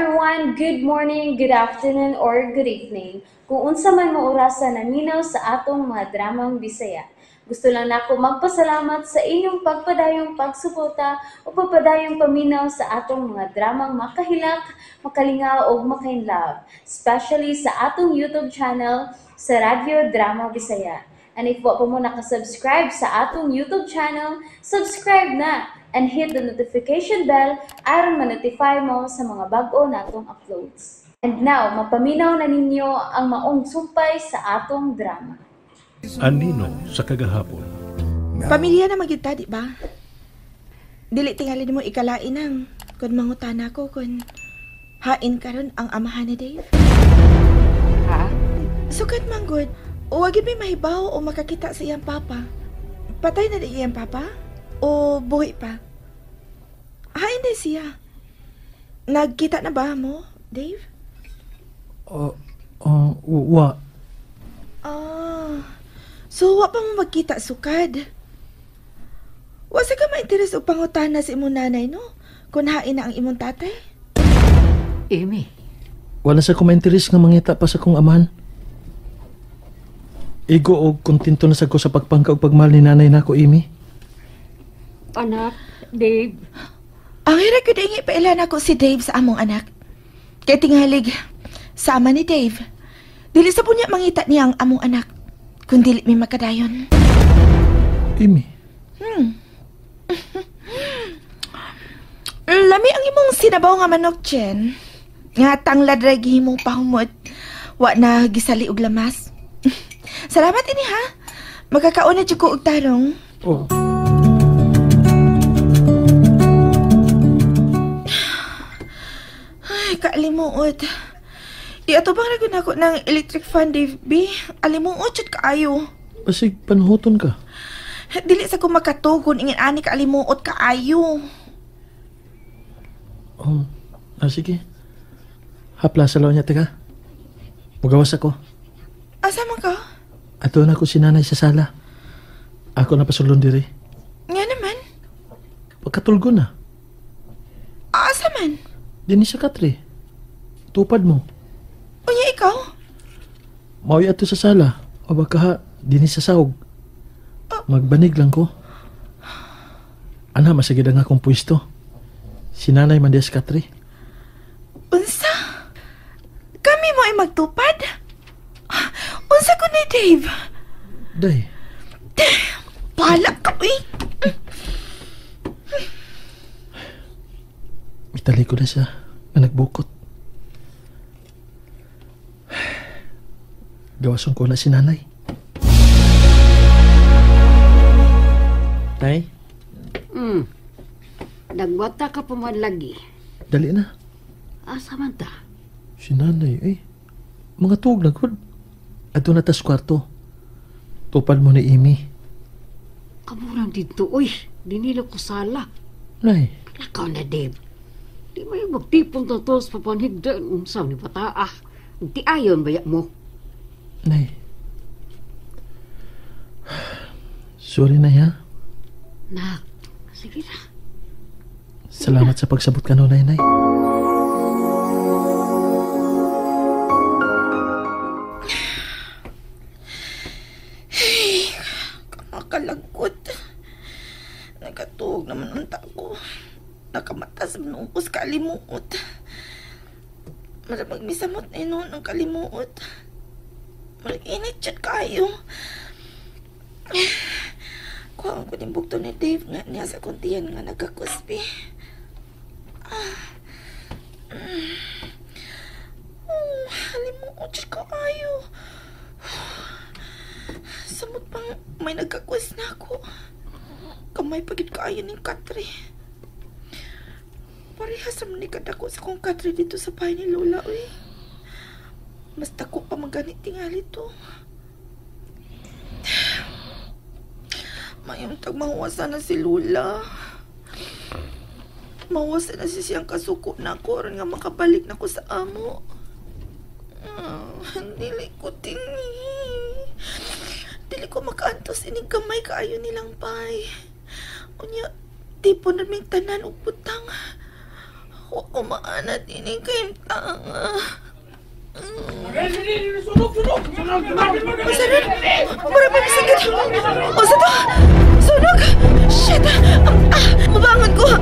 Everyone! Good morning, good afternoon, or good evening. Kung unsa man mo orasa naminaw sa atong mga dramang Bisaya. Gusto lang nako magpasalamat sa inyong pagpadayong pagsuporta o pagpadayong paminaw sa atong mga dramang makahilak, makalingaw o makainlove, especially sa atong YouTube channel sa Radyo Drama Bisaya. And if wa pa mo nakasubscribe sa atong YouTube channel, subscribe na and hit the notification bell aron ma-notify mo sa mga bag-o natong uploads. And now, mapaminaw na ninyo ang maong sumpay sa atong drama. Anino sa kagahapon. Pamilya na magyud ta, di ba? Dili tingali nimo ikalain ang kun mangutana ko kun hain karon ang amahan ni Dave. Ha? Sukat man gud, wa gyud may mahibaw o makakita sa iyang papa. Patay na di iyang papa o buhi pa? Hain di siya. Nagkita na ba mo, Dave? Oh, wa. Ah. So, wa pa mo magkita sukad. Wa sa ka ma-interes og pangutana sa imong nanay, no? Kung hain na ang imong tatay? Amy. Wala sa ko ma-interes nga mangita pa sa kong amahan. Igo og kontento na sa ko sa pagpangka og pagmahal ni nanay nako, Amy. Anak, Dave. Ang hira ko dingi pailan ako si Dave sa among anak. Kay tingalig, sama ni Dave. Dili sa punya mangita niya ang among anak. Kung dili may makadayon. Amy. Lami ang imong sinabaw nga manok, Chen. Nga tanglad ra gihimong pahumot. Wa na gisali og lamas. Salamat ini ha. Magkakaon na jud ko og tarong. Oh. Ay, kaalimuot. Iatubang ra gud nako ng electric fan, Dave B. Alimuot jud kaayo. Basig panhuton ka. Dili sa ko makatugon ingin ani kaalimuot kaayo. Sige. Hapla sa law niya, teka. Mugawas ako. Asa man ka? Ato na ko si nanay sa sala. Ako na pasulon diri. Nga naman. Pagkatulgo na. Asa man? Dini sa katre. Tupad mo. Unya ikaw? Mauy ato sa sala. O baka ha, dini sa sahog. Magbanig lang ko. Ana, masagid ang akong pwesto. Si nanay man diya sa katre. Unsa? Kami mo ay magtupad? Unsa ko ni Dave? Day. Palak ka, uy. Mitali ko na siya na nagbukot. Gawason ko na si nanay. Tay? Nagwata ka pa man lagi. Dali na. Asa man ta? Si nanay, eh. Mga tuog na gud. Ato na tas kwarto. Tupad mo ni Amy. Kaburang dito, uy. Dinilo ko sala. Nay. Lakaw na, Dave. Di mo yung magtipon na tos papanhigdan. Unsa ni bata, ah. Di ayon baya mo. Nay. Sorry, Nay, ha? Nak, sige na. Salamat sa pagsabot ka no, Nay, Nay. Ay, kamakalagkot. Nagkatuog naman ang tako. Nakamata sa manungkos kalimuot. Maramag misamot na noon ang kalimuot. Malag-init siya kayo. Kuhaan ko din bukto ni Dave nga niya sa kuntiyan nga nagkakuspi. Oh, halimuot siya kaayo. Samot pang may nagkakus na ako. Kamay pagid kaayo ning katre. Parehas naman ni kadako sa kong katre dito sa bahay ni Lola, uy. Mas dako pa maganit tingali to. Mayong tag mahuwasan na si Lola. Mahuwasan na si siyang kasuko na ako aron nga makabalik na ko sa amo. Dili ko tingi. Dili ko makaantos ining kamay kaayo nilang pay. Unya, tipo na ming tanan og butang. Wa ko maanat ini kahimtanga. Sunog! Sunog! Unsa ron? Mura pa misigit. Unsa to? Sunog! Shit! Mabangon ko!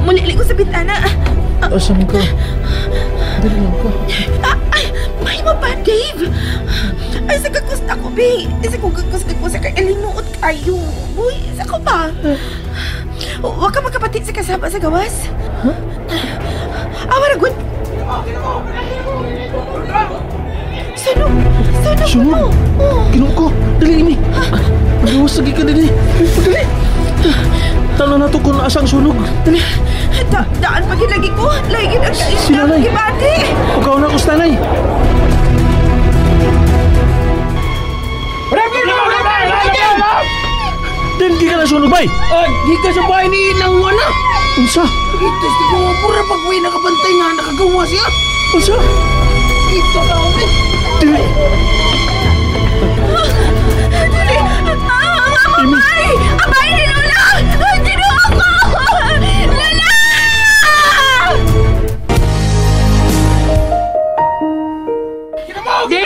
Muli ko sa bintana. Asa man ka? Dali lang ka. Ay! Mahimo pa, Dave! Ay, sa kakusta ko, be! Sa kakusta ko, sa kalinuot kayo. Uy, sa ko ba? Huwag ka makapati sa kasama sa gawas. Huh? Awa na, good! Sunog! Sunog! Sunog! Oh. Ginoo ko! Dali, Amy! Magawas lagi ka dali! Dali! Talo na to kung asang sunog. Dali! Daan pa lagi ko! Lagi ang Si nanay! Gibati! Ugaw na ko sa nanay! Din, di ka na sunog, bay! Di ka sa bahay ni Nangwa na! Unsa? Ito, sa gawa mo rin pag-uwi nakabantay nga, nakagawa siya! Unsa? Ito na ako! Dili! Dili! Ang abay! Abay ni Lola! Ginoo ko! Lola! Di!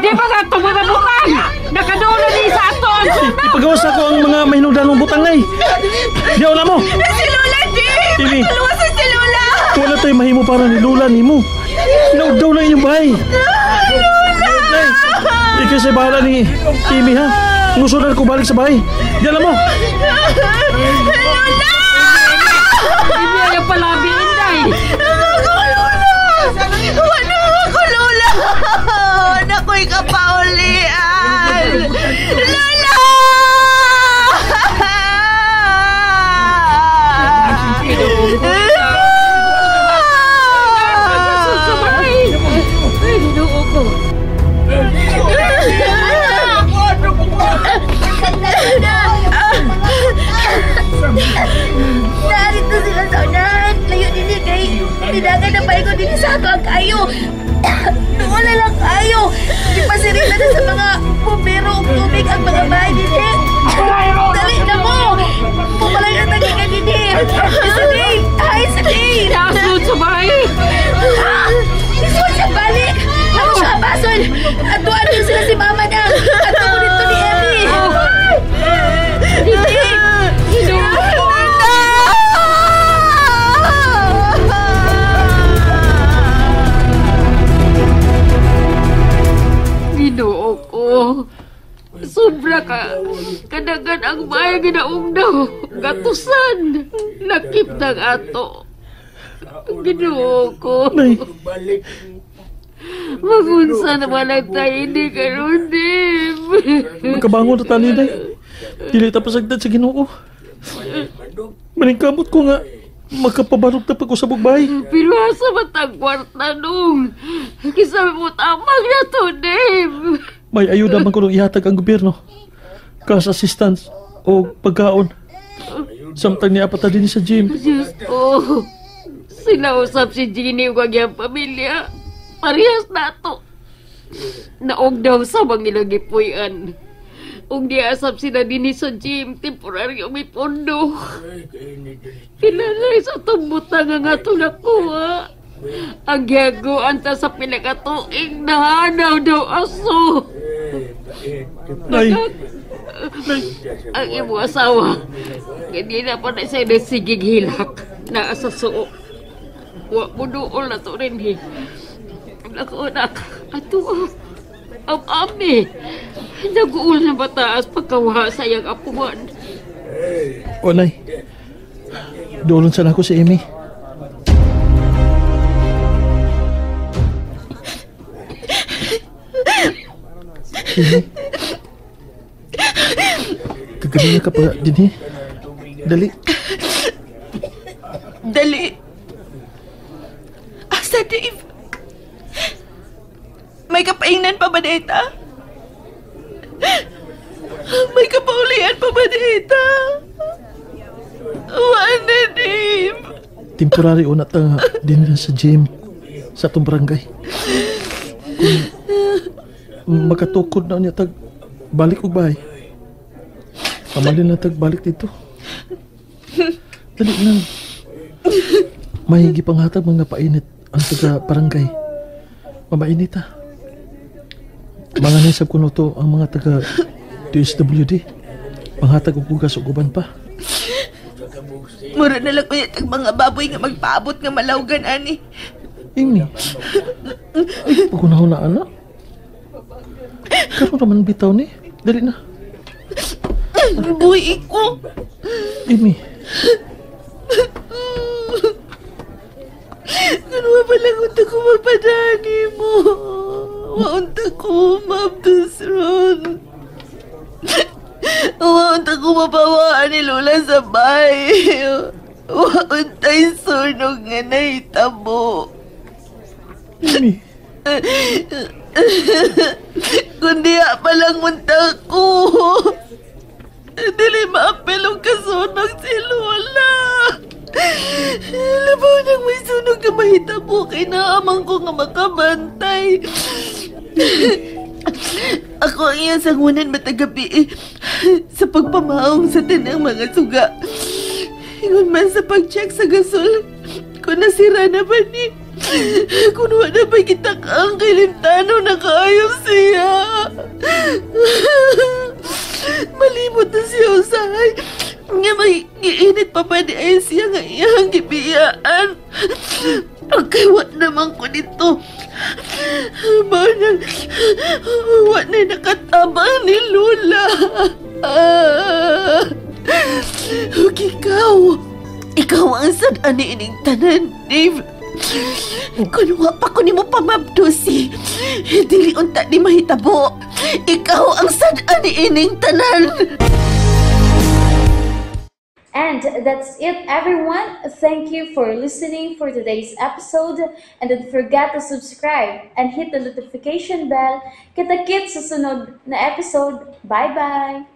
Di ba nga itong mga butang? Nakadulo ni sa ato ang sunog! Ipagawas ako ang mga mahinungdanong butang, nay! Diyaw na mo! Si Lola, Dave! Amy! Tuluwasan si Lola! Wala tayo mahimo para ni Lola ni mo. Naugdaw lang inyong bahay. Lola! Nay! Ikaw sa bahala ni Amy, ha? Ngusunan ko balik sa bahay. Diyan mo! Lola! Amy, ayaw palabi, Inday! Ako, Lola! Wala ako, Lola! Nako'y kapaulian! Lola! Ay, Ginoo ko! Narito sila sa unahan. Layo din kay tinagan na pa ko din sa ato ang kayo. Doon na lang kayo. Ipasirita na sa mga bumbero og tubig ang mga bahay din. Dali na mo! Pumalay na tagi ka din. Sa Dave! Ay, sa Dave! Nasod sa bahay! Isod siya balik! Ako siya basol! Atuan na sila si Mama na! Ato mo dito ni Emmy! Hindi! Ginoo ko! Ginoo ko! Sobra ka! Kadagan ang bahay ginaong daw! Gatusan! Lakip ng ato! Ginoo ko! Nay! Magunsa naman ang tayo hindi karon, Dave! Magkabangon na tani, Nay. Dili ta pasagdan sa Ginoo. Maningkamot ko nga makapabarog na pag-usab og bahay. Pero asa man tang kwarta nung? Kisa mo tamang na to, Dave! May ayuda man ko nung ihatag ang gobyerno. Cash assistance o pagkaon. Samtang niya pa din sa gym. Diyos ko! Sila usap si Jeannie ug ang iyang pamilya. Parehas na to. Naog daw sa mga ilang gipuy-an. Ug niasap sila dinhi sa gym, temporary may pondo. Pila na sa atong butang ang atong nakuha. Ang gihaguan ta sa pila ka tuig, nahanaw daw aso. Nay! Ang imong asawa, hindi na pa na siya nagsigig hilak. Naa sa suo. Wa mo dool na to rin eh. Naku, anak. Ato, am-ami. Nag-uul na bataas pagkawa sa iyang apuan. O, Nay. Doolon sana ako si Amy. Amy? Kagaling ka pa din eh. Dali. Dali. Asa, Dave? May kapaingnan pa ba dita? May kapaulian pa ba dita? Wala, Dave. Temporary una ta din sa gym sa atong barangay. Kung makatukod na niya tag balik og bahay. Pamalin na tag balik dito. Dali lang. May gipanghatag mga painit ang taga barangay. Mamainit ah. Mga nisab kuno to ang mga taga DSWD. Panghatag og bugas ug uban pa. Mura na lang unya tag mga baboy nga magpaabot nga malawgan ani. Amy. Ay, pagunahon na anak. Karon raman bitaw ni. Dali na. Buhi ko. Amy. Ganun pa lang unta ko mapadani mo. Waunta ko mabdos ron. Waunta ko mapawaan ni Lola sa bahay. Wauntay sunog nga nahitabo. Amy. Kundi pa lang unta ko. Dili maapel ang kasunog si Lola. Labaw nang may sunog na mahitabo kay naamang ko nga makabantay. Ako ang iyang sangunan matagabi eh, sa pagpamaong sa tanang mga suga. Ingon man sa pag-check sa gasol, kung nasira na ba ni, kung wala ba kita ang kilimtano na kaayo siya. Malimot na siya usahay. Nga may giinit pa pa di ay siya nga iyang gibiyaan. Okay, wa naman ko dito. Manang, wa na nakatabang ni Lola. Ah. Ug ikaw, ikaw ang sad ani ining tanan, Dave. Kung wa pa ko nimo pamabdusi, dili unta ni mahitabo. Ikaw ang sad ani ining tanan. And that's it, everyone. Thank you for listening for today's episode. And don't forget to subscribe and hit the notification bell. Kita-kits sa sunod na episode. Bye-bye!